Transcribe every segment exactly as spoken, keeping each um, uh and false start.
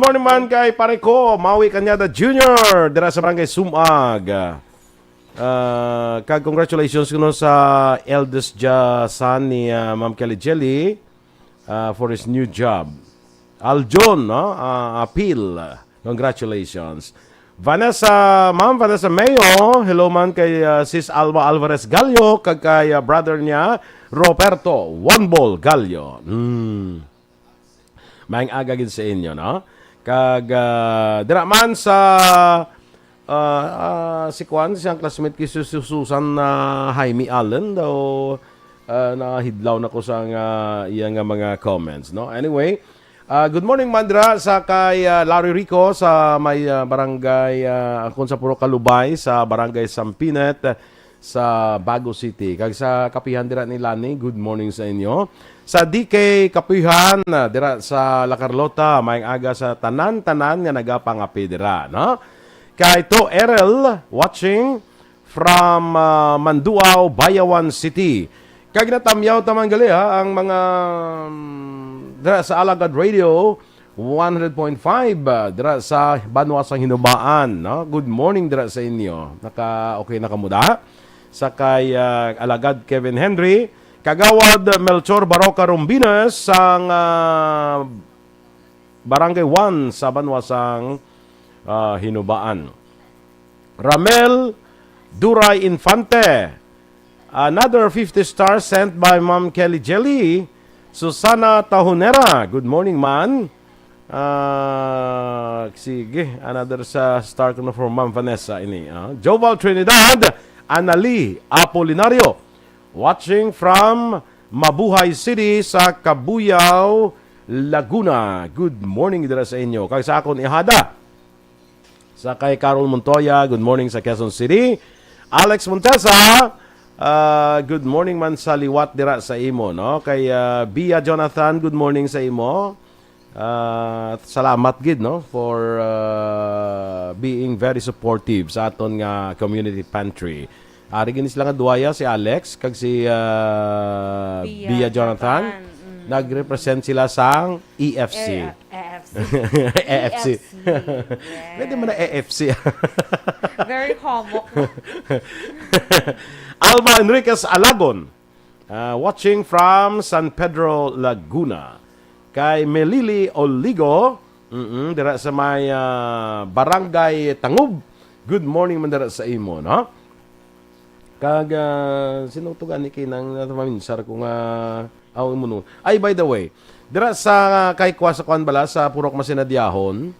morning man kay pare ko, Maui Cañada Junior, dira sa Barangay Sumag. Ah, kag congratulations kuno sa eldest ja son ni, ah, Ma'am Kelly Jelly, ah, for his new job. Aljon, no? Ah, Apil. Congratulations. Vanessa, Ma'am Vanessa Mayo, hello man kay, ah, Sis Alma Alvarez Gallo, kag kay, ah, brother niya, Roberto One Ball Gallo. Hmm. Maayong aga gid sa inyo, no? Kag, ah, dira man sa, ah, ah, si Kwan, siyang classmate kay Sus-, Susan, ah, Jaime Allen daw, ah, nahidlaw na ko sa nga, iya nga mga comments, no? Anyway, ah, good morning man dira sa kay, ah, Larry Rico sa may, ah, barangay, ah, akon sa Purok Kalubay, sa Barangay Sampinet, sa Bago City. Kag sa kapihan dira ni Lani, good morning sa inyo. Sa D K Kapihan, ah, dira sa La Carlota, maayong aga sa tanan-tanan nga nagapangapi dira, no? Kay To Erel, watching from, ah, Manduao, Bayawan City. Kag natamyaw ta man gali, ha, ang mga, mm, dira sa Alagad Radio, one hundred point five, ah, dira sa banwa sang Hinubaan, no? Good morning dira sa inyo. Naka, okay na kamo da? Sa kay, ah, Alagad Kevin Henry, Kagawad Melchor Baroca Rombines sang, ah, Barangay one sa banwa sang, ah, Hinubaan. Ramel Duray Infante. Another fifty stars sent by Ma'am Kelly Jelly. Susana Tahonera, good morning, man. Ah, sige, another sa star ko na for Ma'am Vanessa ini, ah. Joval Trinidad, Anali Apolinario, watching from Mabuhay City sa Cabuyao, Laguna. Good morning dira sa inyo. Kag sa akon ihada, sa kay Carol Montoya, good morning sa Quezon City. Alex Montesa, ah, good morning man sa liwat dira sa imo, no? Kay, ah, Bia Jonathan, good morning sa imo. Ah, salamat gid, no, for, ah, being very supportive sa aton nga community pantry. Ari gini sila nga duwaya, si Alex kag si, ah, Bia Bia Jonathan. Jonathan, mm. Nag-represent sila sang E F C. Eh, ah, E F C. E F C. E F C. Pwede man na Yes. E F C. Very homok. Alma Enriquez Alagon, ah, watching from San Pedro, Laguna. Kay Melili Oligo, mm, dira sa may, ah, Barangay Tangub. Good morning man dira sa imo, no? Kag, ah, sino to gani kay nang namaminsar ko nga, aw, imo no. Ay, by the way, dira sa kay kwa sa kwan bala, sa Purok Masinadiahon,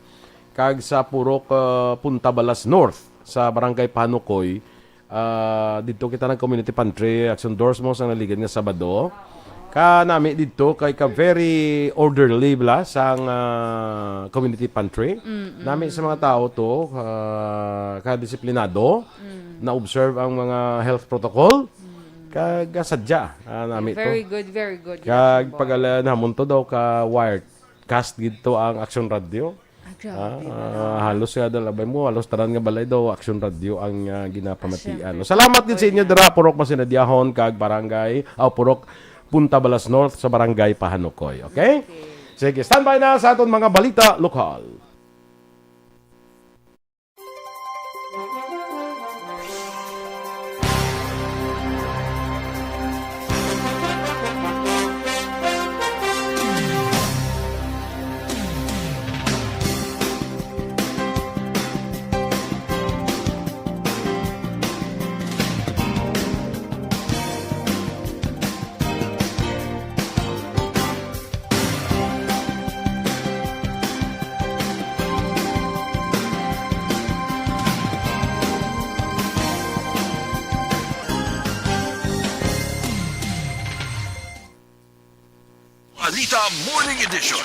kag sa Purok, ah, Punta Balas North, sa Barangay Panukoy, ah, didto kita nag community pantry, Action Doors mo sa naligad nga Sabado. Ka nami didto kay ka very orderly bala sang, ah, community pantry. Mm-mm. Nami sa mga tao to, ah, kadisiplinado, Mm. na-observe ang mga health protocol. Mm. Kag sadya, ah, nami to. Very good, very good, Kag Yashin Boy. pagala namon to daw ka wirecast gid to ang Action Radio. Ah, grabe Ah, na. ah, halos nga dalabay mo, halos tanan nga balay daw Action Radio ang, ah, ginapamatian. Siyempre. Salamat gid sa inyo Pwede na. dira, Purok Masinadiahon, kag Barangay, ah, Purok Punta Balas North sa Barangay Pahanukoy, okay? Okay. Sige, standby na sa aton mga balita lokal. Balita Morning Edition.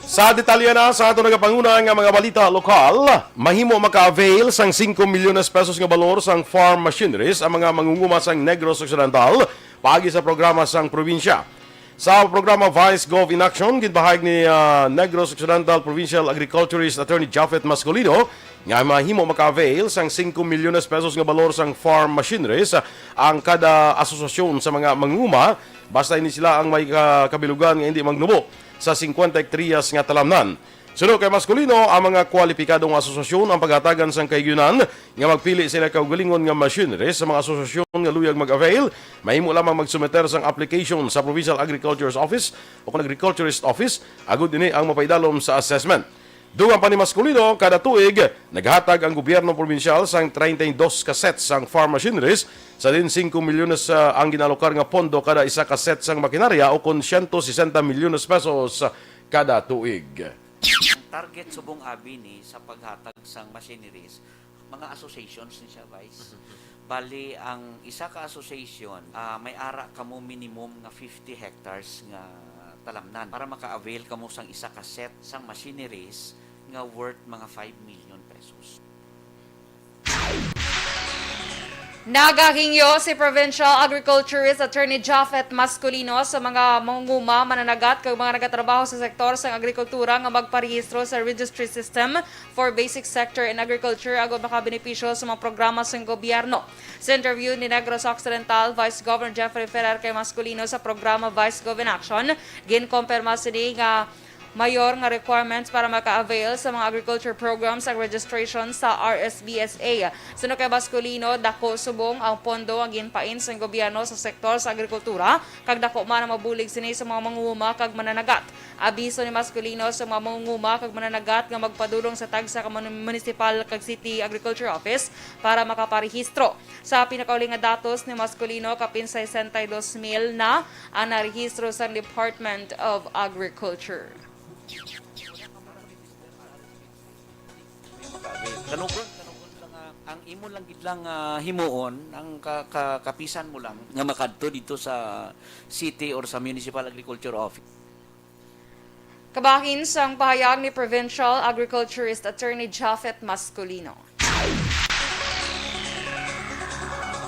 Sa detalye na sa ato nagapanguna nga mga balita lokal, mahimo maka-avail sang singko milyones pesos nga balor sang farm machineries ang mga mangunguma sang Negros Occidental paagi sa programa sang probinsya. Sa programa Vice Gov in Action, ginpahayag ni, ah, Negros Occidental Provincial Agriculturist Attorney Japhet Mascolino nga mahimo maka-avail sang singko milyones pesos nga balor sang farm machineries ang kada asosasyon sa mga manguma, basta ini sila ang may ka-, kabilugan nga hindi magnubo sa singkwenta hektaryas nga talamnan. Suno kay Masculino, ang mga kwalipikadong asosasyon ang paghatagan sang kahigayonan nga magpili sila kaugalingon nga machineries sa mga asosasyon nga luyag mag-avail. Mahimo lamang magsumiter sang application sa Provincial Agriculture's Office o kon Agriculturist Office agud ini ang mapaidalom sa assessment. Dugang pa ni Masculino, kada tuig naghatag ang gobyerno probinsyal sang treinta y dos ka sets sang farm machineries, sa diin singko milyones, ah, ang ginalokar nga pondo kada isa ka set sang makinarya, o kon siyento sesenta milyones pesos kada tuig. Ang target subong abi ni sa paghatag sang machineries, mga associations ni siya, Vice. Bali, ang isa ka association, ah, may ara kamo minimum nga fifty hectares nga talamnan para maka-avail kamo sang isa ka set sang machineries nga worth mga five million pesos. Nagahingyo si Provincial Agriculturist Attorney Japhet Masculino sa mga mangunguma, mananagat, kag mga nagatrabaho sa sektor sang agrikultura nga magparehistro sa registry system for basic sector in agriculture agud makabenepisyo sa mga programa sang gobyerno. Sa interview ni Negros Occidental Vice Governor Jeffrey Ferrer kay Masculino sa programa Vice Gov in Action, ginkumpirma sini nga mayor nga requirements para maka-avail sa mga agriculture programs ang registration sa R S B S A. Suno kay Masculino, dako subong ang pondo ang ginpain sang gobyerno sa sektor sa agrikultura, kag dako man ang mabulig sini sa mga mangunguma kag mananagat. Abiso ni Masculino sa mga mangunguma kag mananagat nga magpadulong sa tagsa ka mun-, municipal kag city agriculture office para makaparehistro. Sa pinakauli nga datos ni Masculino, kapin sesenta y dos mil na ang narehistro sa Department of Agriculture. Kanugon, kanugon lang, ah, ang imo lang gid lang, ah, himuon, ang ka-, ka-, kapisan mo lang nga makadto dito sa city or sa municipal agriculture office. Kabahin sang pahayag ni Provincial Agriculturist Attorney Japhet Masculino.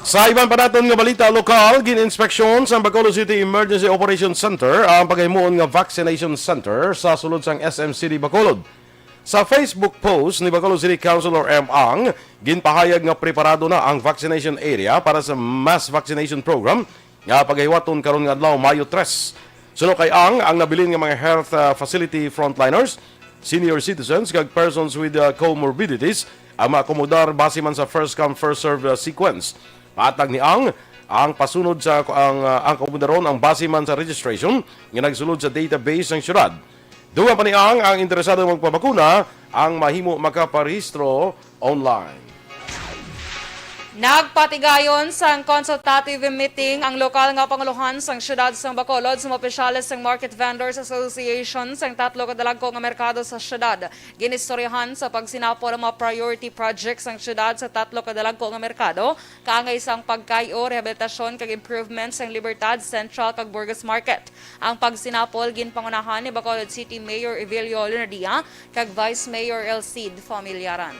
Sa iban pa naton nga balita lokal, gin-inspeksyon sang Bacolod City Emergency Operation Center ang paghimuon nga vaccination center sa sulod sang S M City Bacolod. Sa Facebook post ni Bacolod City Councilor M. Ang, ginpahayag nga preparado na ang vaccination area para sa mass vaccination program nga pagahiwaton karon nga adlaw, Mayo tres. Suno kay Ang, ang nabilin nga mga health, ah, facility frontliners, senior citizens, kag persons with, ah, comorbidities ang maakomodar base man sa first come, first serve, ah, sequence. Matag ni Ang, ang pasunod sa ang, ah, ang akomodaron ang base man sa registration nga nagsulod sa database sang syudad. Dugang pa ni Ang, ang interesado magpabakuna ang mahimo makaparehistro online. Nagpatigayon sang consultative meeting ang lokal nga pangulohan sang siyudad sang Bacolod sa mga opisyales sang Market Vendors Association sang tatlo ka dalagko nga merkado sa siyudad. Ginistoryahan sa pagsinapol ang mga priority projects sang siyudad sa tatlo ka dalagko nga merkado, kaangay sang pagkay-o, rehabilitasyon kag improvement sang Libertad Central kag Burgos Market. Ang pagsinapol ginpangunahan ni Bacolod City Mayor Evelio Lunardia kag Vice Mayor Elcid Familiaran.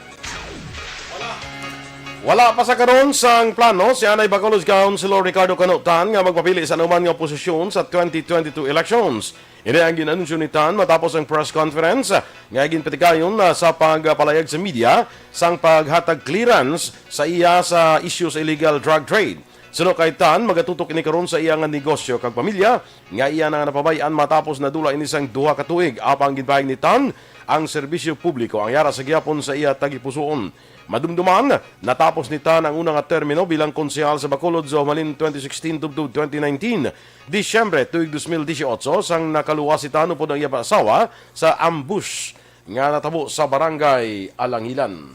Wala pa sa karon sang plano si anay Bacolod Councilor Ricardo Cano Tan nga magpapili sa anuman nga posisyon sa twenty twenty-two elections. Ini ang gin-anunsyo ni Tan matapos ang press conference nga ginpatigayon na sa pagpalayag sa media sang paghatag clearance sa iya sa isyu sa illegal drug trade. Suno kay Tan, magatutok ini karon sa iya nga negosyo kag pamilya nga iya na nga napabay-an matapos nadula ini sang duha ka tuig. Apang ginpahayag ni Tan, ang serbisyo publiko ang yara sa gihapon sa iya tagipusoon. Madumduman, natapos ni Tan ang una nga termino bilang konsehal sa Bacolod sa humalin twenty sixteen tubtob twenty nineteen, Disyembre tuig dos mil disiotso, sang nakaluwas si Tan upod ang iya asawa sa ambush nga natabo sa Barangay Alangilan.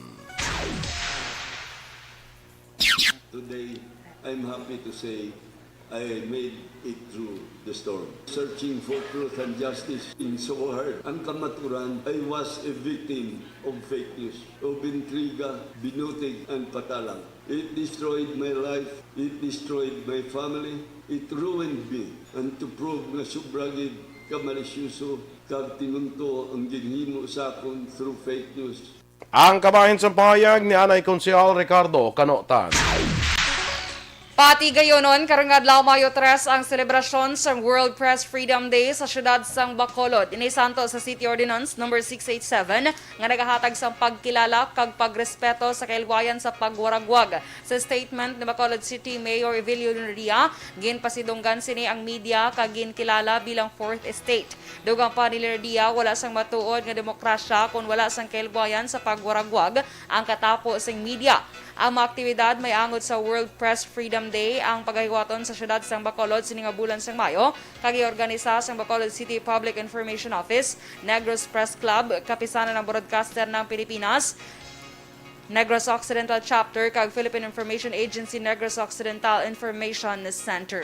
Today, I'm happy to say I made it through the storm. Searching for truth and justice in so hard. Ang kamaturan, I was a victim of fake news, of intriga, binutig, and patalang. It destroyed my life. It destroyed my family. It ruined me. And to prove nga sobra gid ka malisyoso kag tinunto ang ginhimo sa akon through fake news. Ang kabahin sang pahayag ni anay Konsehal Ricardo Cano Tan. Pati gayunon, karong adlaw, Mayo tres, ang selebrasyon sang World Press Freedom Day sa siyudad sang Bacolod. Ini santo sa City Ordinance Number six eight seven nga nagahatag sang pagkilala kag pagrespeto sa kahilwayan sa pagwaragwag. Sa statement ni Bacolod City Mayor Evelio Lonadia, ginpasidunggan sini ang media kag ginkilala bilang fourth estate. Dugang pa ni Lonadia, wala sang matuod nga demokrasya kon wala sang kahilwayan sa pagwaragwag ang katapo sing media. Ang mga aktibidad may angot sa World Press Freedom Day ang pagahiwaton sa siyudad sang Bacolod sini nga bulan sang Mayo, kag giorganisa sang Bacolod City Public Information Office, Negros Press Club, Kapisanan ng Broadcaster ng Pilipinas, Negros Occidental Chapter, kag Philippine Information Agency Negros Occidental Information Center.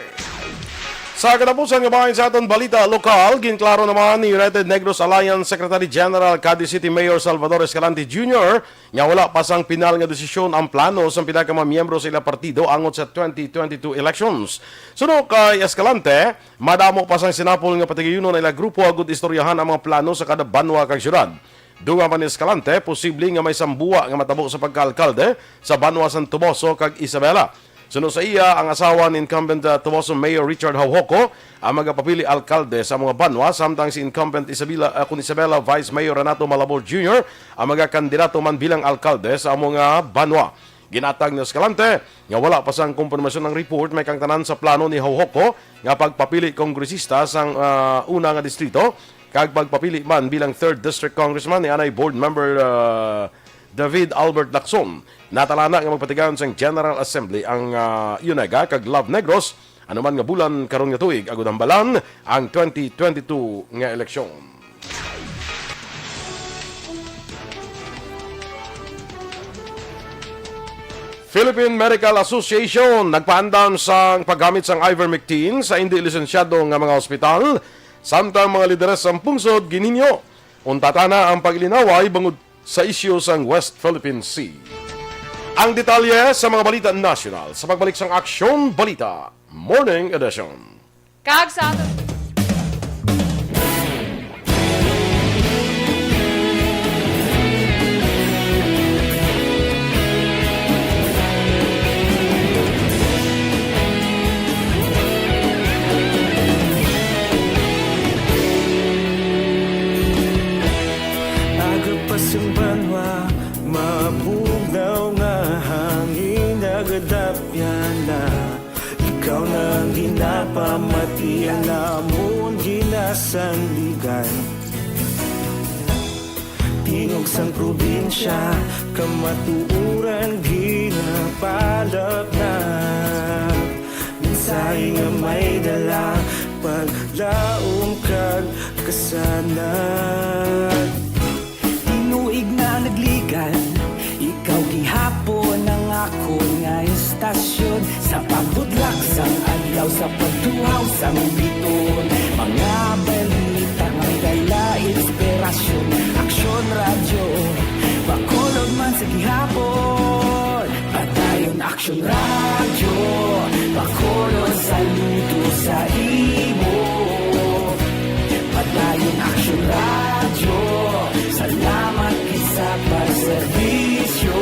Sa katapusan nga bahin sa aton balita lokal, ginklaro naman ni United Negros Alliance Secretary General Cadiz City Mayor Salvador Escalante Junior nga wala pa sang pinal nga desisyon ang plano sang pila ka mga miyembro sa ila partido angot sa twenty twenty-two elections. Suno kay Escalante, madamo pa sang sinapol nga patigayunon ang ila grupo agud istoryahan ang mga plano sa kada banwa kag syudad. Dugang pa ni Escalante, posible nga may sambuwa nga matabo sa pagkaalkalde sa banwa sang Toboso kag Isabela. Suno sa iya, ang asawa ni incumbent, ah, Toboso Mayor Richard Jaujoco ang magapapili alkalde sa mga banwa, samtang si incumbent Isabela, ah, kun Isabela Vice Mayor Renato Malabor Junior ang magakandidato man bilang alkalde sa mga banwa. Ginatag ni Escalante nga wala pa sang kumpirmasyon ang report may kangtanan sa plano ni Jaujoco nga pagpapili kongresista sang, ah, una nga distrito kag pagpapili man bilang third District Congressman ni anay Board Member, ah, David Albert Lacson. Natalana nga magpatigayon sang General Assembly ang, ah, UNEGA kag Love Negros anuman nga bulan karon nga tuig, agud hambalan ang twenty twenty-two nga eleksyon. Philippine Medical Association nagpaandam sang paggamit sang ivermectin sa indi lisensyado nga mga ospital, samtang mga lideres sang pungsod ginhinyo unta tana ang paglinaway bangod sa isyu sang West Philippine Sea. Ang detalye sa mga balita nasyonal sa pagbalik sang Aksyon Balita Morning Edition. Kag sa aton Aga pa sang banwa, mabugnaw nga hangin nagadapyan na. Ikaw na ang ginapamati, ang amon ginasandigan. Tingog sang probinsya, kamatuoran ginapalapnag. Mensahe nga may dala, paglaom kag kasanag. Tinuig na nagligan, ikaw gihapon ang akon nga istasyon. Sa pagbutlak sang adlaw, sa pagtuhaw sang biton, mga balita nga may dala inspirasyon. Aksyon Radyo, Bacolod man sa gihapon. Padayon Aksyon Radyo, Bacolod, saludo sa imo. Padayon Aksyon Radyo, salamat gid sa pagserbisyo.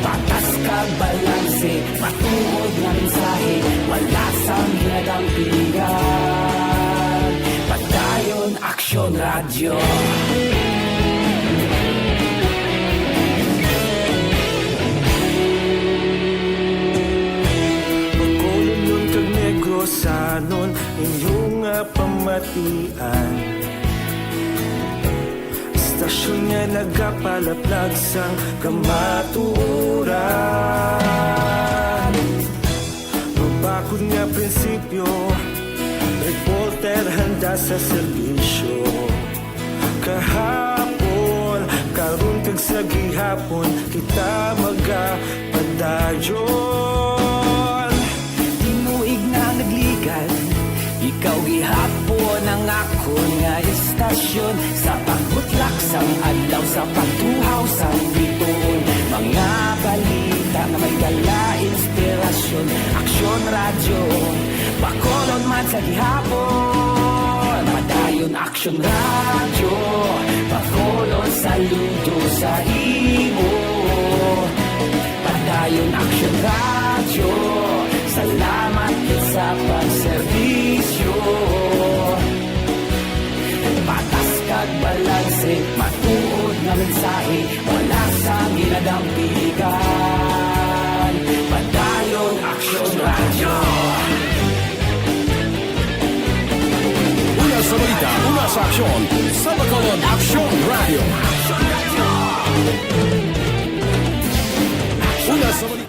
Patas kag balanse, matuod nga mensahe, wala sang ginadampingan. Padayon Aksyon Radyo. Bacolodnon kag Negrosanon, inyo nga pamatian. Istasyon nga nagapalaplag sang kamatuoran. Mabakod nga prinsipyo, reporter handa sa serbisyo. Kahapon, karon kag sa gihapon, kita magapadayon. Tinuig na nagligan, ikaw gihapon ang akon nga istasyon. Sa pagbutlak sang adlaw, sa pagtuhaw sang bituon, mga balita nga may dala inspirasyon. Aksyon Radyo, Bacolod man sa gihapon. Padayon Aksyon Radyo, Bacolod, saludo sa imo. Padayon Action Radyo, salamat gid sa pagserbisyo. Patas kag balanse, matuod nga mensahe, wala sang ginadampigan. Padayon, Action Radyo. Una sa balita, una sa aksyon, sa Bacolod Action Radio. Una sa balita.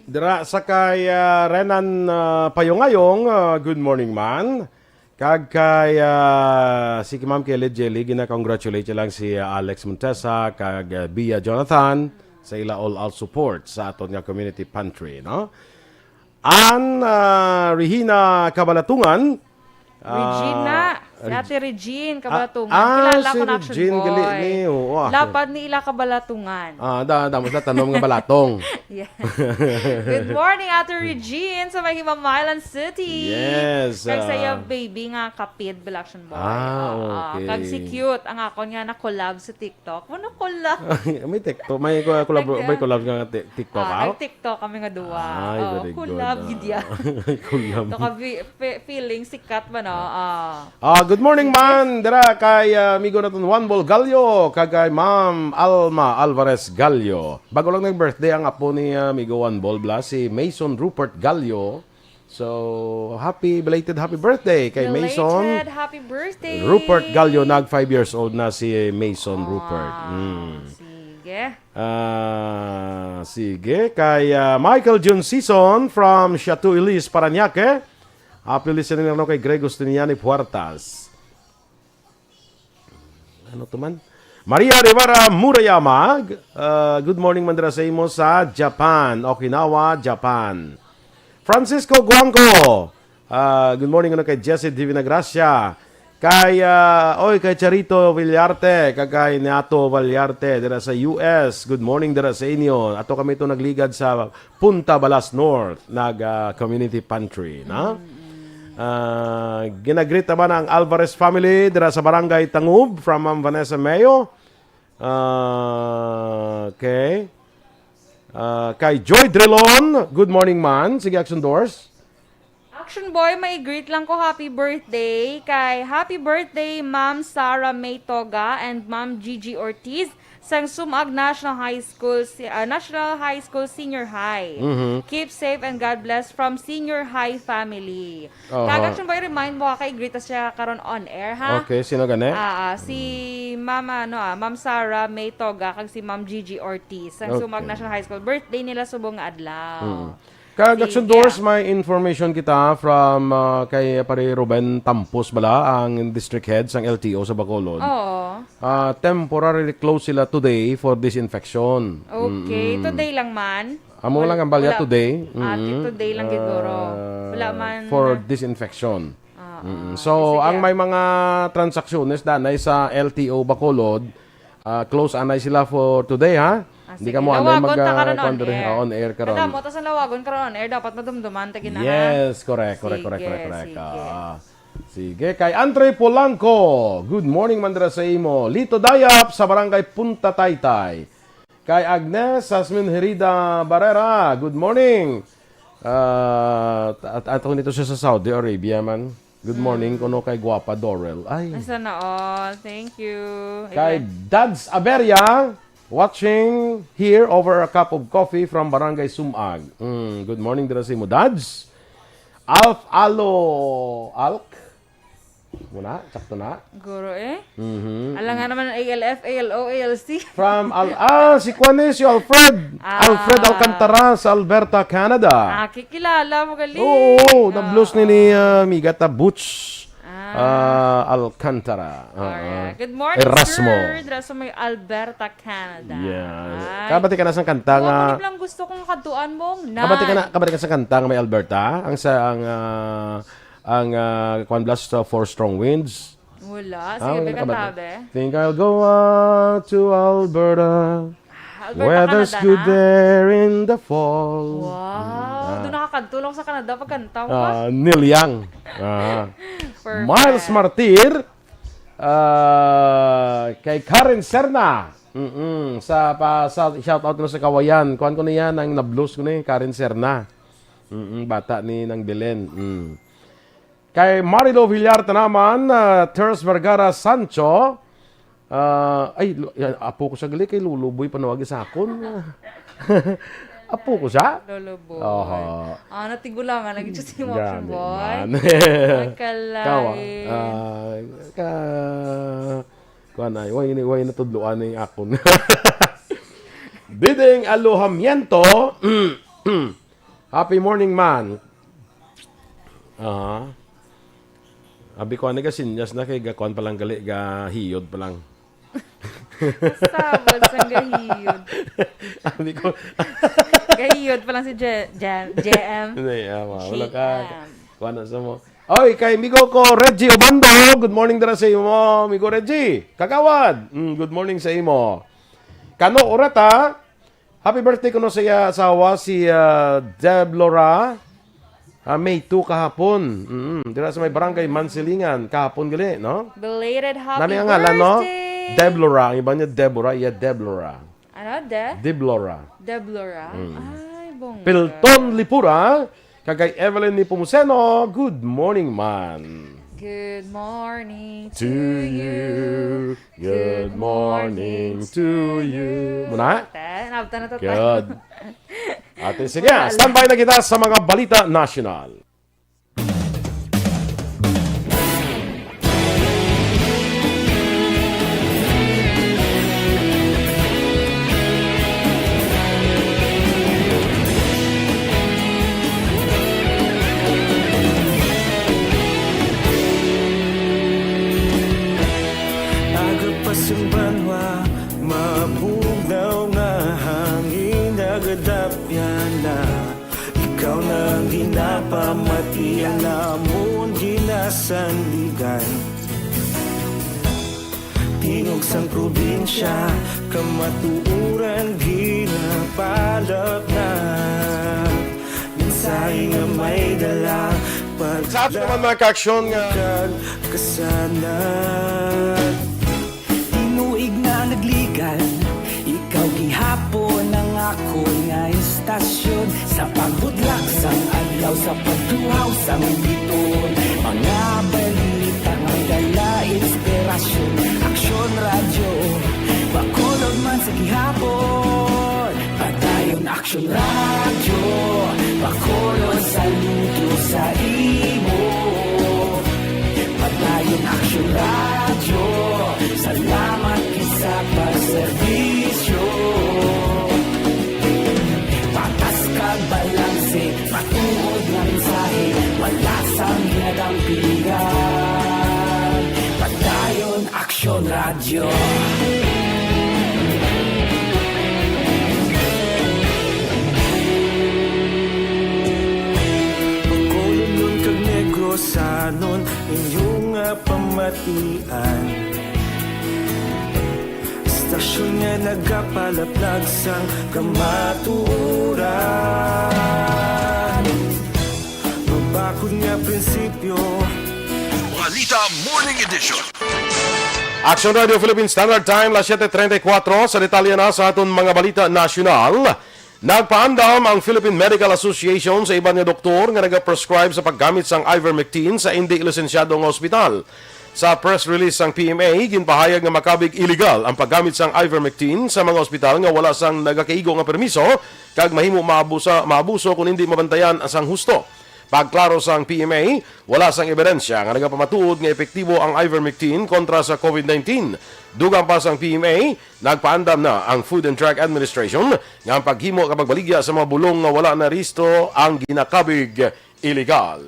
Dira sa kay, ah, Renan, ah, Payongayong, ah, good morning, man. Kag kay, ah, si Ma'am Kelly Jelly, gina-congratulate lang si, ah, Alex Montesa kag, ah, Bia Jonathan sa ila all-out support sa aton nga community pantry, no? An, ah, Regina Kabalatungan, ah, Regina, si Reg- Ate Regine Ah, Kabalatungan. ah, Kilala si ko na, Action Regine, gali Boy. ni, oo, ah. Lapad ni ila Kabalatungan. Ah, da, damo sila tanom nga balatong. Yeah. Good morning, Ate Regine, sa may Himamaylan City. Yes, Kag sa ah. iya baby nga kapid, Bala Action Boy. Ah, Oo. okay. Kag si Cute, ang akon nga na-collab sa TikTok. Ano collab? May TikTok, may ko-, collab, Nag- may collab nga ti-, TikTok, Ah, ah? nag-TikTok kami nga duwa. Ay, Oo, very good, collab, ah. gid yan. Collab. Ito ka, fe-, fe-, feeling sikat ba, no? Ah. Ah, good morning, man. Dira kay, ah, amigo naton Juan Bol Gallo, kag kay Ma'am Alma Alvarez Gallo. Bago lang nag-birthday ang apo ni, ah, amigo Juan Bol Blas, si Mason Rupert Gallo. So, happy, belated happy birthday kay Mason Belated happy birthday. Rupert Gallo. Nag five years old na si Mason Wow. Rupert. Mm. Sige. Ah, sige. Kay, ah, Michael Jun Season from Chateau Elise, Parañaque. Happy listening na kay Greg Justiniani Puertas. Ano to man? Maria Rivera Murayama, uh, good morning man dira sa imo sa Japan, Okinawa, Japan. Francisco Guangco, uh, good morning ano kay Jesse Divina Gracia. Kay, uh, oy, kay Charito Villarte, kag kay Nato Villarte dira sa U S. Good morning dira sa inyo. Ato kami to nagligad sa Punta Balas North, nag, ah, community pantry, na? Ah, ginagreet naman ang Alvarez family dira sa Barangay Tangub from Ma'am Vanessa Mayo. Ah, okay. Ah, kay Joy Drilon, good morning, man. Sige, Action Doors. Action Boy, may greet lang ko, happy birthday kay happy birthday Ma'am Sarah May Toga and Ma'am Gigi Ortiz sang Sumag National High School, si-, ah, National High School Senior High. Mhm. Keep safe and God bless from Senior High family. Oho. Kag Action Boy, remind mo, kay greet siya karon on air, ha? Okay, sino gani? Ah, ah, si Ma'am, ano, ah, Ma'am Sarah May Toga kag si Ma'am Gigi Ortiz sang Sumag Okay. National High School. Birthday nila subong nga adlaw. Mm. Kag Action Sige, Doors, ah. may information kita from, ah, kay Pare Ruben Tampos bala, ang district head sang L T O sa Bacolod. Oo. Ah, temporarily closed sila today for disinfection. Okay, Mm-mm. today lang man? Amo Wal-, lang ang balya wala. today. Ah, ti-, Mm-mm. today lang giguro. Ah, Wala man for disinfection. Ah, Mm-mm. ah. So, Sige, ang ah. may mga transaksyones danay sa L T O Bacolod, ah, close anay sila for today, ha? Ah, Hindi sige. ka mo anay Lawagon mag, ta ah, karon on kuwan diri, air. ah, on air karon. Kada mo, tas ang lawagon karon on air, dapat madumduman ta gid na, ha? Yes, correct, correct, correct, Sige, correct, correct. sige. Ah. Sige, kay Andre Polanco. Good morning, man dira sa imo. Lito Dayap sa Barangay Punta Taytay. Kay Agnes Jasmine Herida Barrera. Good morning. Ah, at, at ako nito siya sa Saudi Arabia, man. Good morning, Mm. kuno kay Guapa Dorel. Ay. Ay, sana all. Thank you. Kay Ayan. Dads Aberia, watching here over a cup of coffee from Barangay Sumag. Mm, good morning, dira sa imo, Dads. Alf Alo Alk. Muna, sakto na. Guro eh. Mhm. Alangan naman ang A L F, A L O, A L C. From Al-, ah, si Kwan eh, si Alfred. Ah. Alfred Alcantara sa Alberta, Canada. Ah, kikilala mo gali. Oo, Ah. na-blues ni, ni, ah, Migata Butch. Ah. Ah, Alcantara. Ah, Alright. ah. Good morning, Erasmo. sir. Dira sa may Alberta, Canada. Yeah. Ay. Kabati ka na sang kanta Wa nga ko ni lang gusto kong kaduan mong Kabati ka na, nan. kabati ka sa kanta nga may Alberta? Ang sa, ang, ah, ang, ah, Kwan Blast, ah, Four Strong Winds? Wala. Ah, Sige, wala be, ka ba? kanta, be. Think I'll go out to Alberta. Ah, Alberta, Weather's Canada good na. there in the fall. Wow. Mm, ah. Doon nakakadtulong sa Canada pagkanta mo ba? Ah, Neil Young. Ah. Perfect. Miles Martir, ah, kay Karen Serna. Mm-mm. Sa, pa, sa, shout out ko sa Kawayan. Kuan ko niya, nang nablos ko ni Karen Serna. Mm-mm, bata ni nang Belen. Mm. Kay Marilo Villar Tanaman, ah, Teres Vergara Sancho. Ah, ay, lo-, yan, apo ko siya gali kay Lolo Boy panawagi sa akon. Apo ko siya? Lolo Boy. Oho. Ah, natigulangan lagi siya si Motion Gani Boy. Man. Ay, kalay. Kawa, ah, ka, kuan ay, way, way natudloan ning akon. Diding Alojamiento. Happy morning, man. Ah. Abi ko, ano ka, sinyas na kay gakuan pa lang gali, gahiyod pa lang. Sabol sang gahiyod. Abi ko. Gahiyod pa lang si J-, J-, J M. Hindi, ah, ma-, wala ka. J M. Kuha na sa mo. Oy, kay amigo ko, Reggie Obando. Good morning dira sa imo, amigo Reggie. Kagawad. Mm, good morning sa imo. Kano Urata. Happy birthday kuno sa iya asawa, si, ah, Deblora. Ah, May two kahapon. Mm, dira sa may barangay Mansilingan kahapon gali, no? Belated happy Nami ang ngalan, no? Birthday! Deblora. Ang iba niya, Deborah. Iya, Deblora. Ano? De? Deblora. Deblora? Mm. Ay, bongga. Pilton Lipura, kag kay Evelyn Nepomuceno, good morning, man. Good morning to To you. you. Good morning to you. Muna? Te, nabta na to, te. Good. Ate, sige, Wala. Standby na kita sa mga balita nasyonal. Aga pa sang banwa, mabugnaw nga hangin nagadapyan na. Ikaw na ang ginapamati, ang amon ginasandigan. Tingog sang probinsya, kamatuoran ginapalapnat. Mensahe nga may dala, Sa ato naman, mga kaaksyon, nga kag kasanag. Tinuig na nagligan, ikaw gihapon ang akon nga istasyon. Sa pagbudlak sang adlaw, sa pagtuhaw sang biton, mga balita nga dala inspirasyon. Aksyon Radyo, Bacolod man sa gihapon. Padayon Aksyon Radyo, Bacolod, saludo sa imo. Padayon Aksyon Radyo, salamat gid sa pagserbisyo. Patas kag balanse, matuod nga mensahe, wala sang ginadampigan. Padayon Aksyon Radyo. Bacolodnon kag Negrosanon, inyo nga pamatian. Istasyon nga nagapalaplag sang kamatuoran. Mabakod nga prinsipyo. Balita Morning Edition. Action Radio Philippine Standard Time, las siete treinta y cuatro. Sa detalye na sa aton mga balita nasyonal, nagpaandam ang Philippine Medical Association sa iban nga doktor nga nagaprescribe sa paggamit sang ivermectin sa indi lisensyado nga ospital. Sa press release sang P M A, ginpahayag nga makabig illegal ang paggamit sang ivermectin sa mga ospital nga wala sang nagakaigo nga permiso kag mahimo maabusa-, maabuso kon indi mabantayan sang husto. Pagklaro sang P M A, wala sang ebidensya nga nagapamatuod nga epektibo ang ivermectin kontra sa covid nineteen. Dugang pa sang P M A, nagpaandam na ang Food and Drug Administration nga ang paghimo kag pagbaligya sa mga bulong nga wala narehistro ang ginakabig iligal.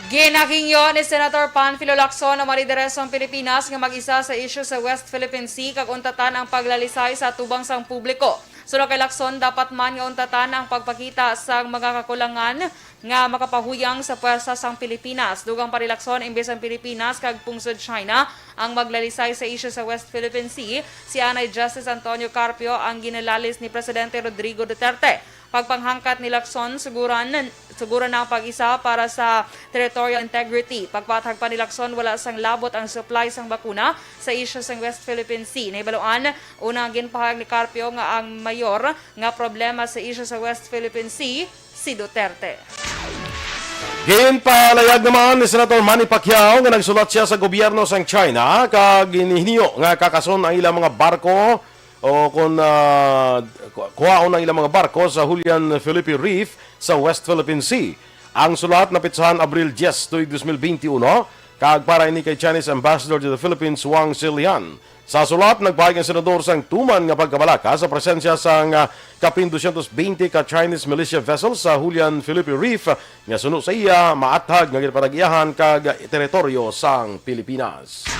Ginahingyo ni Senator Panfilo Lacson ang mga lideresong Pilipinas nga mag-isa sa isyu sa West Philippine Sea kag untatan ang paglalisay sa atubang sang publiko. Suno kay Lacson, dapat man nga untatan ang pagpakita sang mga kakulangan nga makapahuyang sa puwersa sang Pilipinas. Dugang pa ni Lacson, imbes ang Pilipinas kag pungsod China ang maglalisay sa isyu sa West Philippine Sea, si anay Justice Antonio Carpio ang ginalalis ni Presidente Rodrigo Duterte. Pagpanghangkat ni Lacson, suguran, suguran na ang pag-isa para sa territorial integrity. Pagpatag pa ni Lacson, wala sang labot ang supply sang bakuna sa isyu sang West Philippine Sea. Nahibaluan, una ang ginpahayag ni Carpio nga ang mayor nga problema sa isyu sa West Philippine Sea, si Duterte. Ginpalayag naman ni Senator Manny Pacquiao nga nagsulat siya sa gobyerno sang China kag ginhiniyo nga kakason ang ilang mga barko o kon, ah, ku-, kuhaon ang ilang mga barko sa Julian Felipe Reef sa West Philippine Sea. Ang sulat napitsahan Abril diyes, tuig dos mil benti uno, kag para ini kay Chinese Ambassador to the Philippines, Wang Zhilian. Sa sulat, nagpahayag ang senador sang tuman nga pagkabalaka sa presensya sang, ah, kapin dosyentos benti ka Chinese militia vessels sa Julian Felipe Reef nga suno sa iya maathag nga ginapatag-iyahan kag teritoryo sang Pilipinas.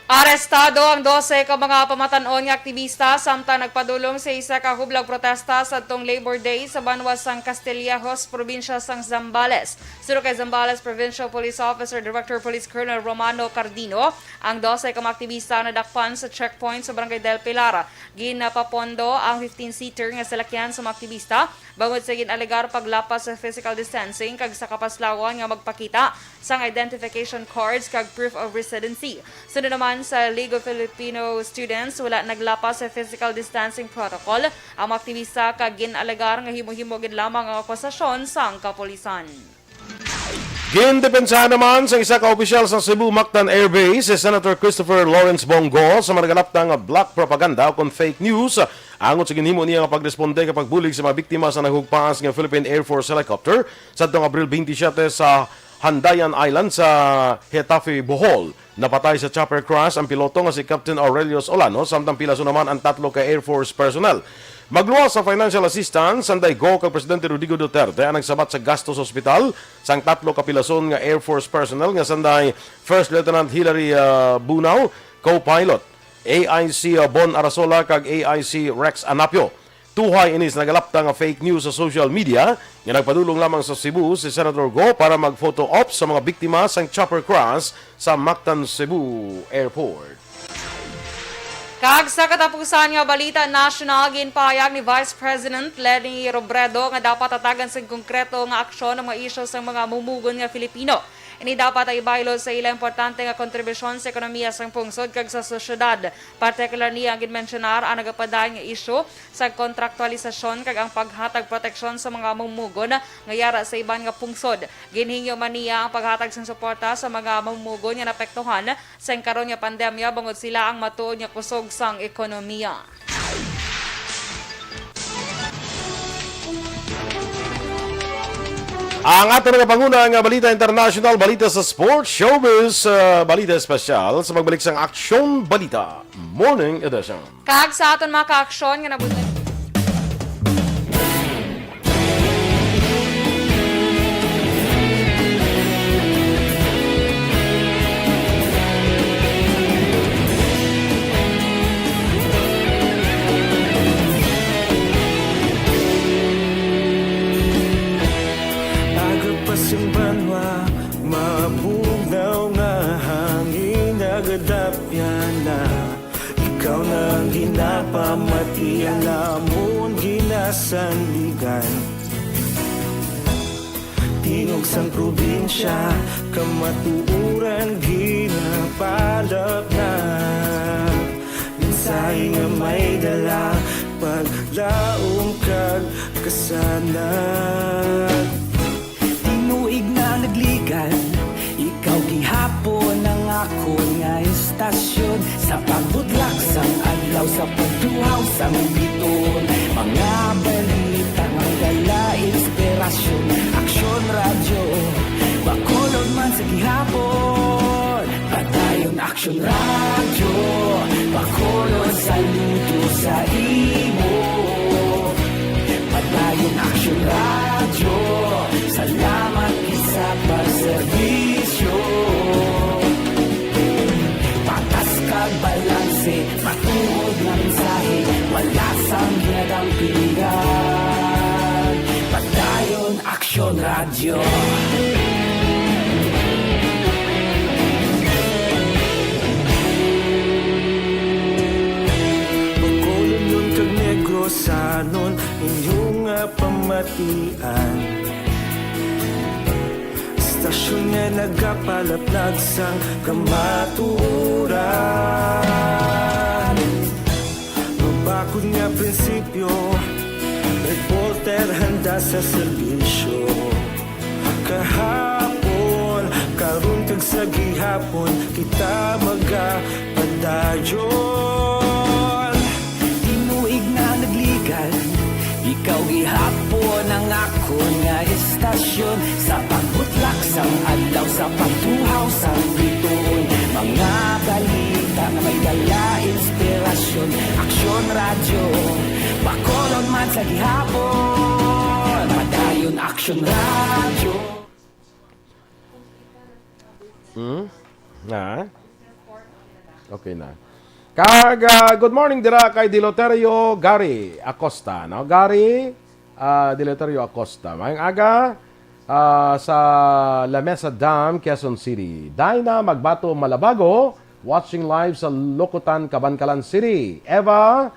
Arestado ang dose ka mga pamatan-on nga aktibista samtang nagpadulong sa isa ka hublag protesta sadtong Labor Day sa banwa sang Castillejos, probinsya sang Zambales. Suno kay Zambales Provincial Police Officer Director Police Colonel Romano Cardino, ang dose ka mga aktibista nadakpan sa checkpoint sa Barangay Del Pilar. Ginapapondo ang fifteen-seater nga salakyan sa mga aktibista bangod sa gin-alegar paglapas sa physical distancing kag sa kapaslawan nga magpakita sang identification cards kag proof of residency. Suno naman sa League of Filipino Students, wala naglapas sa physical distancing protocol ang mga aktibista kag gin-alegar nga himo-himo gid lamang ang akusasyon sang kapulisan. Gindepensahan naman sang isa ka opisyal sa Cebu Mactan Air Base, si Senator Christopher Lawrence Bong Go sa mga nagalapta nga black propaganda o kon fake news angot sa ginhimo niya nga pagresponde kag pagbulig sa mga biktima sa nahugpas nga Philippine Air Force helicopter sadtong Abril twenty-seven sa Handayan Island sa Getafe, Bohol. Napatay sa chopper crash ang piloto nga si Captain Aurelius Olano, samtang pilason naman ang tatlo ka Air Force personnel. Magluwas sa financial assistance, sanday Go kag Presidente Rodrigo Duterte ang nagsabat sa gasto sa ospital sang tatlo ka pilason nga Air Force personnel nga sanday First Lieutenant Hilary, ah, Bunao, co-pilot, A I C, ah, Bon Arasola, kag A I C Rex Anapio. Tuhay ini sa nagalapta nga fake news sa social media nga nagpadulong lamang sa Cebu si Senator Go para mag-photo op sa mga biktima sang chopper crash sa Mactan Cebu Airport. Kag sa katapusan nga balita nasyonal, ginpahayag ni Vice President Leni Robredo nga dapat hatagan sing konkreto nga aksyon ang mga isyu sang mga mamumugon nga Filipino. Ini dapat ay ibaylo sa ila importante nga kontribusyon sa ekonomiya sang pungsod kag sa sosyedad. Partikular niya ang ginmensyonar ang nagapadayon nga isyu sa kontraktualisasyon kag ang paghatag proteksyon sa mga mamumugon nga yara sa iban nga pungsod. Ginhingyo man niya ang paghatag sang suporta sa mga mamumugon nga naapektuhan sang karon nga pandemya bangod sila ang matuod nga kusog sang ekonomiya. Ang aton nga panguna nga balita international, balita sa sports, showbiz, ah, balita espesyal sa pagbalik sang Aksyon Balita Morning Edition. Kag sa aton mga kaaksyon nga nabutang. Aga pa sing banwa, mabugnaw nga hangin nagadapyan na. Ikaw na ang ginapamati, ang amon ginasandigan. Tingog sang probinsya, kamatuoran ginapalapnag. Mensahe nga may dala, paglaom kag kasanag. Tinuig na nagligan, ikaw gihapon ang akon nga estasyon. Sa pagbudlak sang adlaw, sa pagtuhaw sang biton, mga balita nga dala inspirasyon. Aksyon Radyo, Bacolod man sa gihapon. Padayon Aksyon Radyo, Bacolod, saludo sa imo. Padayon Aksyon Radyo, salamat gid sa pagserbisyo. Patas kag balanse, matuod nga mensahe, wala sang ginadampingan. Padayon Aksyon Radyo. Bacolod kag Negros, Sanon inyong nga pamatian. Stasyon nga nagapalaplag sang kamatuoran. Mabakod nga prinsipyo, reporter handa sa serbisyo. Kahapon, karon kag sa gihapon, kita magapadayon. Tinuig na nagligan, ikaw gihapon ang akon nga estasyon. Sa pagbutlak sang adlaw, sa pagtuhaw sang bituon, mga balita nga may dala inspirasyon. Aksyon Radyo, Bacolod man sa gihapon, padayon Aksyon Radyo. Hmm? Na? Okay na. Kag, ah, good morning dira kay Deloterio Gary Acosta, no? Gary, ah, Deloterio Acosta. Maayong aga, ah, sa Lamesa Dam, Quezon City. Dina Magbato Malabago, watching live sa Locotan, Kabankalan City. Eva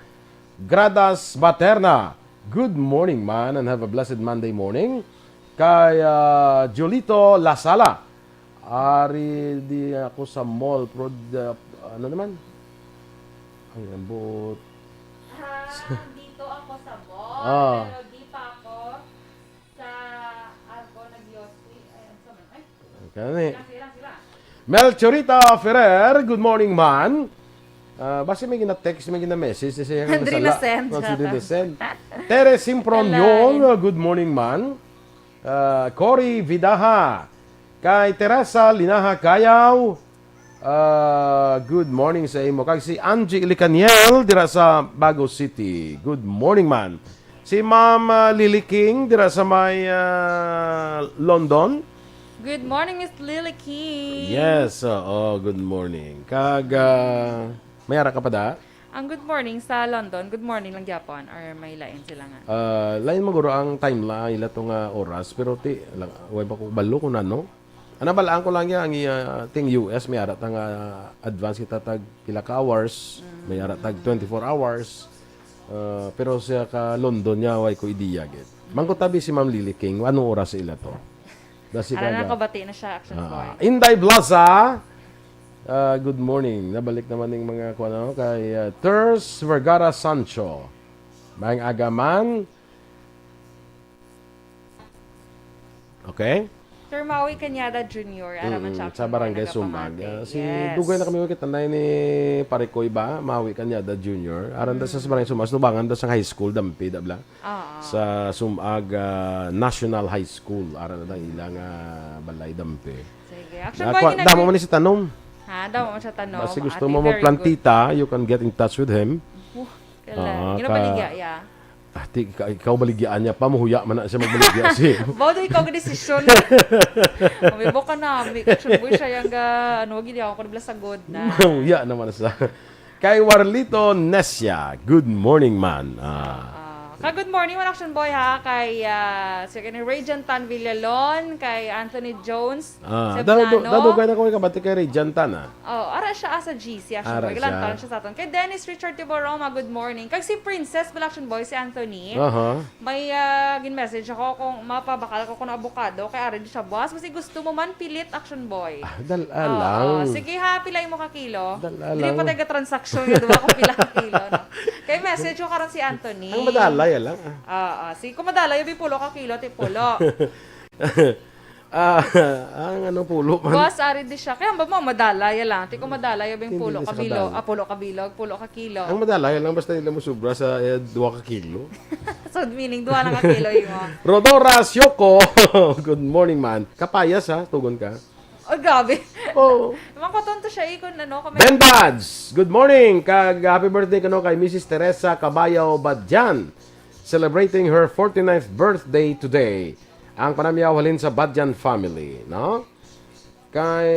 Gradas Baterna, good morning, man, and have a blessed Monday morning. Kay, ah, Julito Lasala, ari di ako sa mall, pero, ah, ano naman? Ay, ambot. Ah, dito ako sa mall, Ah. pero di pa ako sa Arco Nagyosi. Ay, ano sa man? Ay, Kani. Sila, sila, sila. Melchorita Ferrer, good morning, man. Ah, basi may gina-text, may gina-message, siya Diri nasala. na-send. Oh, si diri na-send. Tere Simpron Hello. Yong, good morning, man. Ah, Cory Vidaha. Kay Teresa Linaha Kayaw, ah, good morning sa imo. Kag si Angie Ilicaniel dira sa Bago City. Good morning, man. Si Ma'am, ah, Lily King dira sa may, ah, London. Good morning, Miss Lily King. Yes, oo, good morning. Kag, ah, may ara ka pa da? Ang good morning sa London, good morning lang gyapon or may lain sila nga? Ah, lain man guro ang time la, ila to nga oras, pero ti, lang, way pa ko balo kung ano. Ang nabalaan ko lang ya, ang iya, ting U S, may ara ta nga advance kita tag pila ka hours, may ara tag twenty-four hours. Ah, pero siya ka London niya, way ko idea gid. Mangkutabi si Ma'am Lily King, anong oras sa ila to? Dasi Ano na, kaga. Kabati na siya, Action Ah, Boy. Inday Blaza, ah, good morning. Nabalik naman ning mga kuwan, ano, kay, ah, Ters Vergara Sancho. Maayong aga man. Okay? Sir Maui Cañada Junior, ara man Mm, siya, sa Action Boy, Barangay Sumag. nagapamati. Ah, si Yes. Dugay na kami makita na ni Pare Koy ba? Maui Cañada Junior. Aran da sa, sa Barangay Sumag, tubangan da sa high school, Dampi, da bla? Oo. Sa Sumag, ah, National High School. Ara na ang ilang, ah, balay, Dampi. Sige. Action Na, Boy, kwa-, ginag- damo man ni si Tanom. Ha, damo man siya Tanom. Basi gusto Ate, mo very magplantita, you can get in touch with him. good. Uh, kailan? Ah, Ginabaligya, ka- ya? Ah, ti, ikaw, ikaw baligyaan niya pa, mahuya man na siya magbaligya si Bodo, ikaw ang desisyon. Umibo ka na, may action boy siya yung ga, ano, gini ako, kung sagod na. Mahuya naman sa. Kay Warlito Nesia, good morning, man. Ah. Ah, ka good morning, man, action boy, ha, kay, ah, si kay Ray Jantan Villalon, kay Anthony Jones, Ah, Ceblano. Dado, dado, dado, kaya na ko kabati kay Ray Jantan, ah. Oh, ara siya, ah, sa G C, action Ara boy. Galantan siya. siya sa aton. Kay Dennis Richard Tiboroma, good morning. Kag si Princess, bala, action boy, si Anthony. Aha. May, ah, gin-message ako kung mapabakal ako kung abogado, kay ara di siya buwas. Basi gusto mo man, pilit, action boy. Ah, dal-a Oo, lang. Sige ha, pila imo ka kilo? Dal-a Dili lang. pa tayo transaksyon nga duha kung pila ka kilo, no? Kay message ko karon si Anthony. Ang madalay lang, ah. Oo, sige, kung madalay, abi pulo ka kilo, ti pulo. Ah, ang ano, pulo man. Boss, ari di siya. Kaya ba mo, madalay lang. Ti kung madalay, abi Hindi pulo di ka siya kilo. kadalay. Ah, pulo ka bilog, pulo ka kilo. Ang madalay lang, basta nila mo sobra sa, eh, duha ka kilo. So, meaning, duha na ka kilo yung mga Rodora Sioko, good morning, man. Kapayas, ha? Tugon ka. Oh, grabe. Oo. Mga kotonto siya, eh, kung ano, kung may Ben Bads, good morning. Kag happy birthday kano kay Missus Teresa Cabayo Badjan, celebrating her forty-ninth birthday today. Ang panamyaw halin sa Badjan family, no? Kay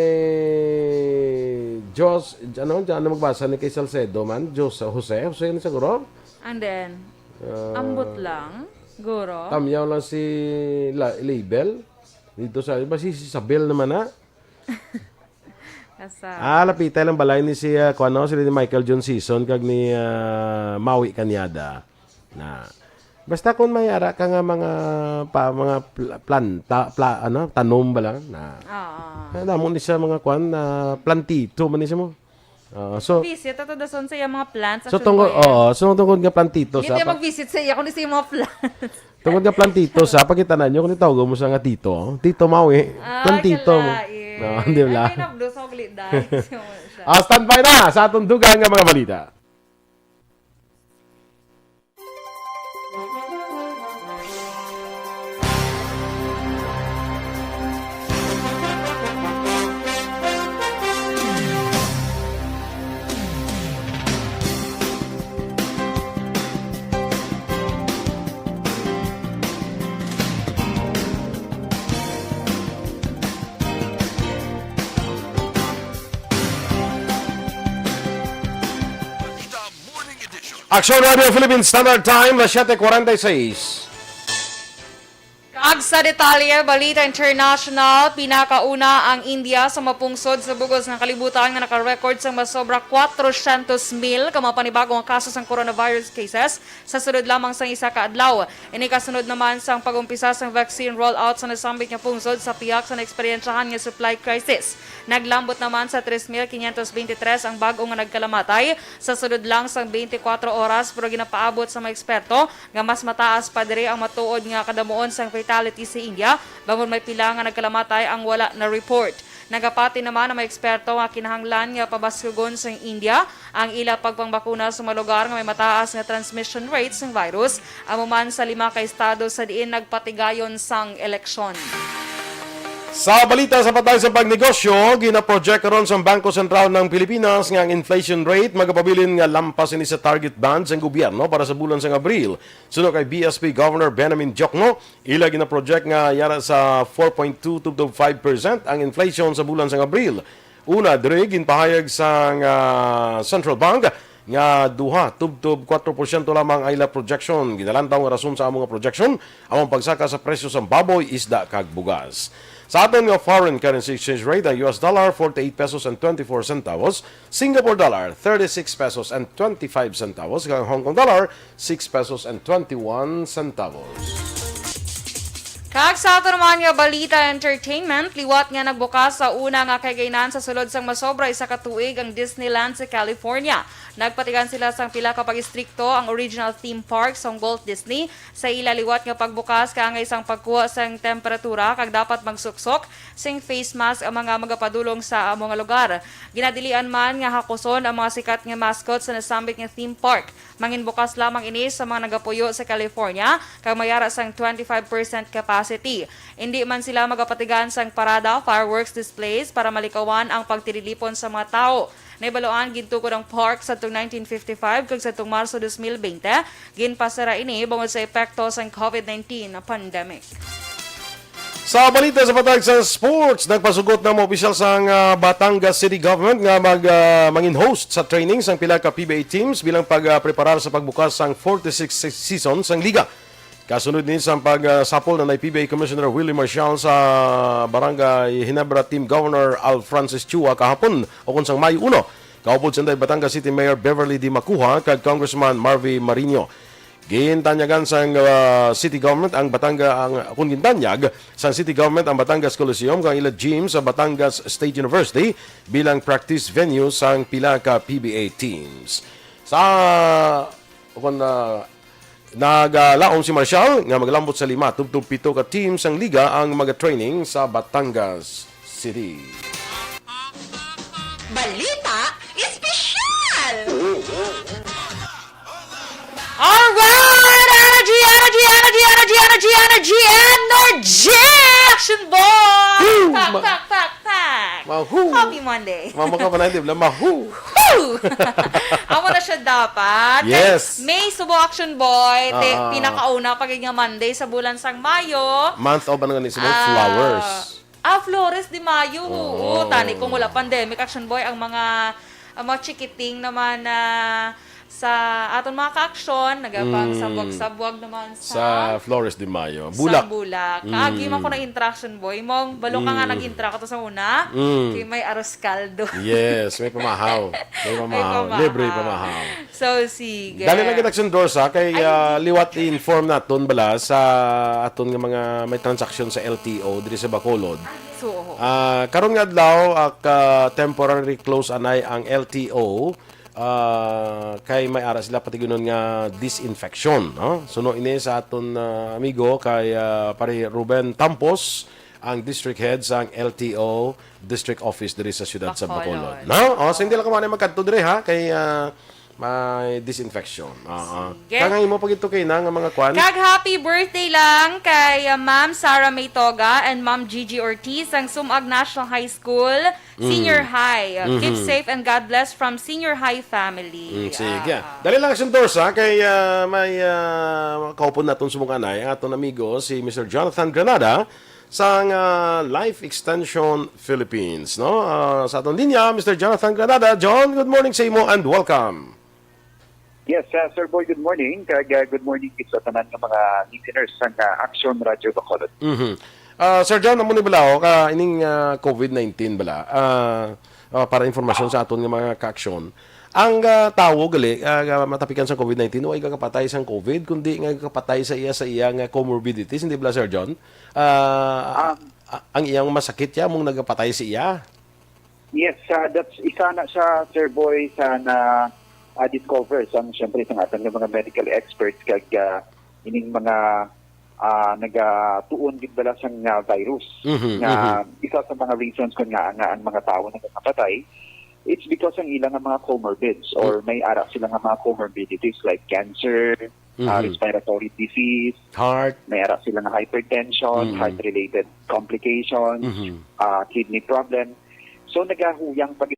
Jos, ano, ano magbasa ni kay Salcedo man? Jos, Jose? Jose ni siguro? And then, Ah, ambot lang, guro. Tamyaw lang si la-, label. Dito sa, ba si Isabel naman, ha? Asa? Ah, lapitay lang balay ni si, ah, kuwan, no? Sila ni Michael John Season kag ni, ah, Maui Cañada. Na, basta kung may ara ka nga mga pa, mga pla-, planta, pla-, ano, tanom ba lang na, Ah. Ano mo ni siya mga kwan na plantito man ni siya mo. Ah, so, Visit ato dason sa iyang mga plants, so, actually, tungod, boy. Oo, so, tungod nga plantito Hindi sa tayo pa- mag-visit sa iya, kundi sa iyang mga plants. Tungod nga plantito sa, pagkita na nyo, kung tawag mo sa nga tito, tito Maui, Ah, plantito mo. Kalain. No, di ba? Ay, may nablo sa ugli, dahil. Siya mo siya. Ah, standby na sa atong dugang nga mga balita. Action Radio Philippine Standard Time, las siete cuarenta y seis. Kag sa detalye, balita international, pinakauna ang India sa mapungsod sa bugos nga kalibutan nga naka-record sang masobra kwatrocientos mil ka mga panibago nga kaso sang coronavirus cases sa sulod lamang sang isa ka adlaw. Ini kasunod naman sang pag-umpisa sang vaccine rollout sa nasambit nga pungsod sa pihak sa naeksperyensyahan nga supply crisis. Naglambot naman sa tres mil quinientos veintitrés ang bag-o nga nagkalamatay sa sulod lang sang twenty-four oras, pero ginapaabot sa mga eksperto nga mas mataas pa diri ang matuod nga kadamuon sang fatality sa India, bangod may pila nga nagkalamatay ang wala na-report. Nagapati naman ang mga eksperto nga kinahanglan nga pabaskugon sang India ang ila pagpangbakuna sa mga lugar nga may mataas nga transmission rate sang virus, amo man sa lima ka estado sa diin nagpatigayon sang eleksyon. Sa balita sa patay sa pagnegosyo, ginaproject karon sang Bangko Sentral ng Pilipinas nga ang inflation rate magapabilin nga lampas ini sa target band sang gobyerno para sa bulan sang Abril. Suno kay B S P Governor Benjamin Diokno, ila ginaproject nga yara sa four point two tubtob five percent ang inflation sa bulan sang Abril. Una, diri ginpahayag sang, ah, Central Bank nga duha tubtob kuwatro porsyento lamang ang ila projection. Ginalantaw nga rason sa among nga projection amo ang pagsaka sa presyo sang baboy, isda, kag bugas. Sa aton nga foreign currency exchange rate, ang U S dollar, forty-eight pesos and twenty-four centavos, Singapore dollar, thirty-six pesos and twenty-five centavos, kag ang Hong Kong dollar, six pesos and twenty-one centavos. Kag sa ato naman nga balita, entertainment, liwat nga nagbukas sa una nga kahigayunan sa sulod sang masobra isa ka tuig ang Disneyland sa California. Nagpatigan sila sang pila ka pag-istrikto ang original theme park sang Walt Disney sa ila liwat nga pagbukas, kaangay sang pagkuha sang temperatura kag dapat magsuksok sing face mask ang mga magapadulong sa amo nga lugar. Ginadilian man nga hakuson ang mga sikat nga mascot sa nasambit nga theme park. Manginbukas lamang ini sa mga nagapuyo sa California kag may ara sang twenty-five percent capacity. Indi man sila magapatigan sang parada, fireworks displays para malikawan ang pagtililipon sa mga tawo. Nahibaluan, gintukod ang park sadtong nineteen fifty-five kag sadtong Marso dos mil bente, ginpasara ini bangod sa epekto sang COVID nineteen pandemic. Sa balita sa patag sa sports, nagpasugot na mga opisyal sang, ah, Batangas City Government nga mag, ah, mangin-host sa training sang pila ka P B A teams bilang pag, ah, preparar sa pagbukas sang forty-six se-, season sang liga. Kasunod ni sang pag, ah, sapol na ni P B A Commissioner Willie Marcial sa Barangay Ginebra Team Governor Al Francis Chua kahapon, o kung sang Mayo uno, kaupod sa Inday Batangas City Mayor Beverly D. Macuja kag Congressman Marvy Marino. Gintanyagan sang, ah, city government ang Batanga-, ang, kung gintanyag sang city government ang Batangas Coliseum kag ila gym sa Batangas State University bilang practice venue sang pila ka P B A teams. Sa, kung, ah, nagalaom si Marcial nga maglambot sa lima tubtob pito ka team sang liga ang maga-training sa Batangas City. Balita Espesyal! Alright! Energy, energy, energy, energy, energy, energy, energy, energy! Action boy! Woo! Pak, Ma-, pak, pak, pak! Mahu! Happy Monday! Mama ka pa na, di ba? Mahu! Woo! Amo na siya dapat. Yes. Kay may Subo Action Boy, te, Ah. pinakauna pa gid nga Monday sa bulan sang Mayo. Month of ano nga ni, Subo? Ah, Flowers. Ah, Flores de Mayo. Oo. Oo, tani kung wala pandemic, Action Boy, ang mga, ang mga chikiting naman na, sa aton mga kaaksyon, nagapang Mm. sabwag-sabwag naman sa Sa Flores de Mayo. sa Bulak. Bulak. Kaagi man ko Mm. na interaction, boy. Mong balo ka nga Mm. nag-interact ato sa una, Mm. kay may arroz caldo. Yes, may pamahaw. May May pamahaw. pamahaw. Libre pamahaw. So, sige. Dali lang kita, Sundorsa, kay, Ay, ah, hindi. liwat i-inform naton bala sa aton nga mga may transaksyon sa L T O diri sa Bacolod. So, oo. Ah, karon nga adlaw, ah, ka temporary close anay ang L T O, ah, kay may ara sila patigunon nga disinfection, no? Suno ini sa aton, ah, amigo kay, ah, pare Ruben Tampos, ang district head sang L T O district office diri sa siyudad sa Bacolod. Bacolod. No? O, so hindi lang kamo anay magkadto diri, ha, kay, ah, may disinfection. Oo. Sige. Kangay mo pag ito kay na nga mga kwan. Kag happy birthday lang kay, uh, Ma'am Sarah May Toga and Ma'am Gigi Ortiz ang Sumag National High School, Senior Mm. High. Uh, keep Mhm. safe and God bless from Senior High family. Mm, sige. Ah. Dali lang, Sundorsa, kay, ah, may, ah, kaupon naton sumong anay ang aton amigo, si Mister Jonathan Granada, sang, ah, Life Extension Philippines, no? Ah, sa aton linya, Mister Jonathan Granada. John, good morning sa imo and welcome. Yes, uh, Sir Boy, good morning. Kag, uh, good morning gid sa tanan nga mga listeners sang, uh, Action Radio Bacolod. Mhm. Ah, Sir John, amo ni bala, oh, ka ining, ah, covid nineteen bala, ah, ah, para informasyon sa aton nga mga kaaksyon, ang, ah, tawo gali, ah, nga matapikan sa covid nineteen, wa gakapatay sang covid, kundi nga gakapatay sa iya, sa iya nga comorbidities, hindi bala, Sir John? Ah, Um, a-, ang iyang masakit ya, mong nagapatay sa iya? Yes, ah, that's isa na siya, Sir Boy, sa na, ah, discover sang, siyempre, sa aton nga mga medical experts kag, ah, ining mga, ah, nagatuon gid bala sang, ah, virus. Mhm, Nga mhm. isa sa mga reasons kun nga, nga ang mga tawo nagapatay, it's because ang ilang nga mga comorbids or Mm. may ara sila nga mga comorbidities like cancer, ah, Mhm. respiratory disease, Heart. may ara sila nga hypertension, Mm. heart-related complications, Mhm. ah, kidney problem. So, nagahuyang pa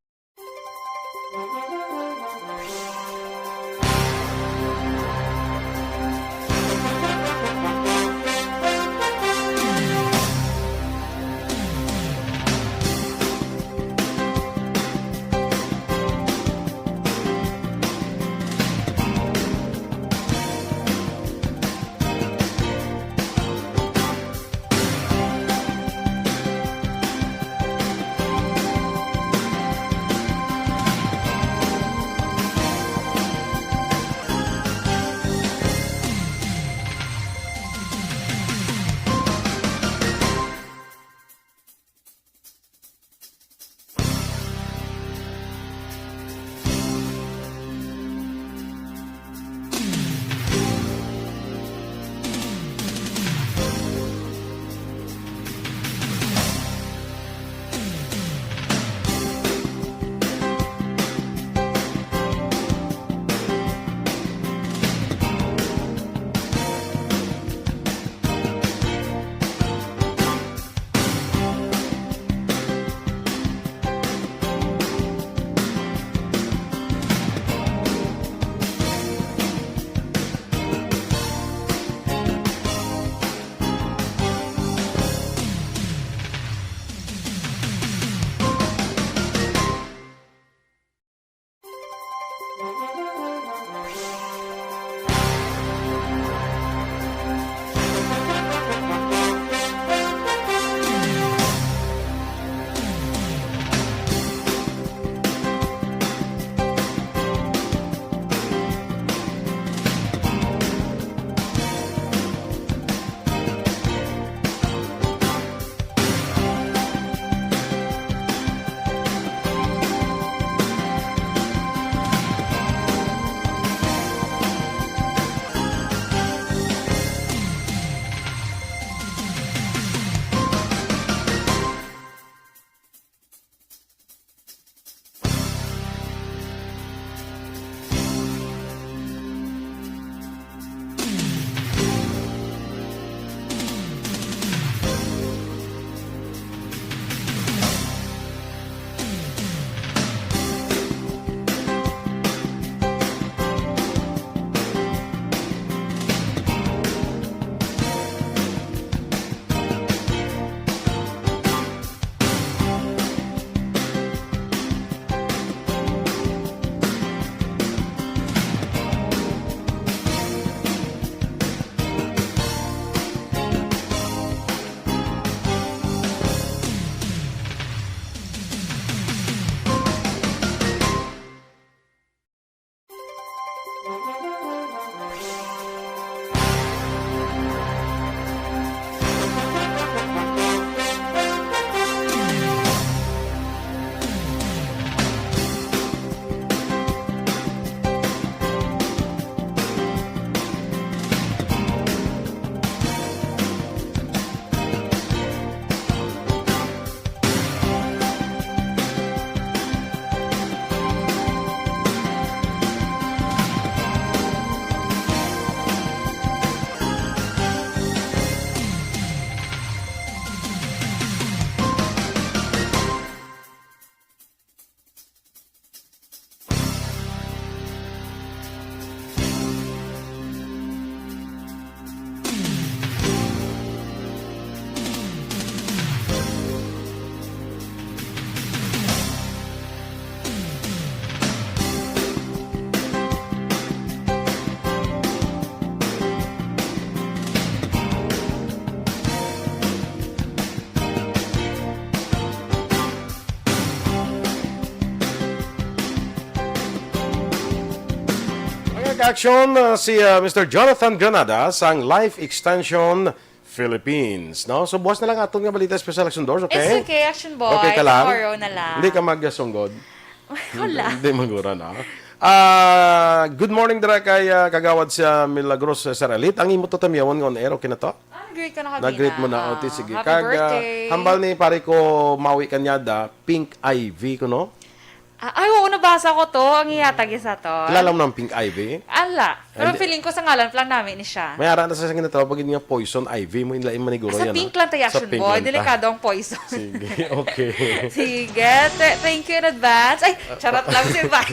Action, uh, si uh, Mister Jonathan Granada sang Life Extension Philippines, no? So, buwas na lang aton nga balita, special Action Doors, okay? It's okay, Action Boy. Okay ka lang? Tomorrow na lang. Hindi ka magsunggod? Wala. Hindi, hindi magura na. Ah, good morning dira kay ah, Kagawad sa Milagros, uh, Sir Alit. Ang imo to tamyawan nga on air, okay na to? Ah, nag-greet ka na kagina. Nag-greet mo na, Ah, okay, sige. Happy Kag, ah, birthday. Hambal ni pare ko, Maui Cañada, Pink Ivy ko, no? Ah, ay, oo, nabasa ko to. Ang ihatag isa to. Kilala mo ng Pink Ivy? Ala. Pero Hindi. Feeling ko sa ngalan pa lang namin ni siya. May ara na sa sangin na tawag nga poison ivy mo, inlain maniguro Sa yan, pink ah. Lang tayo, Sa Action pink Boy. Lang ta. Delikado ang poison. Sige, okay. Sige, th- thank you in advance. Ay, charot lang si Ivan.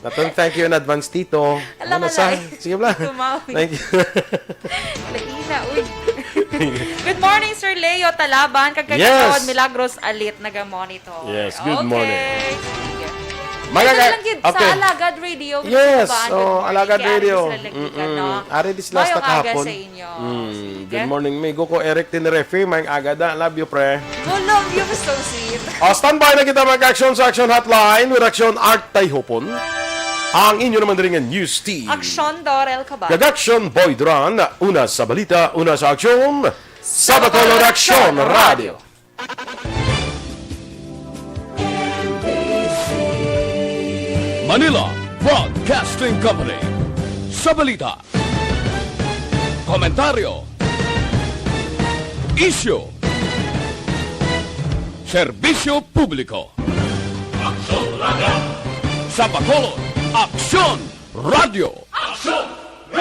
Natun, thank you in advance, Tito. Alam Ano na sa? Lang. Sige, bla. Tito Maui. Thank you. Laina, uy. Good morning, Sir Leo Talaban. Kag kay Yes. Kagawad Milagros Alit, naga-monitor. Yes, good Okay. morning. Sige. Mga Ito ka- lang gid, okay. Sa Alagad Radio, Yes, Band, oh, good morning. Alagad Kay Radio. Ari Disla Lagigan, Mm-mm. no? Ari Disla Mayong sa aga kahapon. Sa inyo. Mm, Sige. Good morning, migo ko Eric Tenerife. Mayong aga da. Love you, pre. Mo love you, Mister Sweet. Oh, standby na kita mag-action sa Action Hotline with Action Art Tayhopon. Ang inyo naman rin nga news team. Action Dorel Cabal. Gag-action Boy Duran. Una sa balita, una sa aksyon. Sa Bacolod Action Radio. Manila Broadcasting Company. Sa balita, komentaryo, isyu, serbisyo publiko. Aksyon Radio. Sa Bacolod, Aksyon Radio. Aksyon!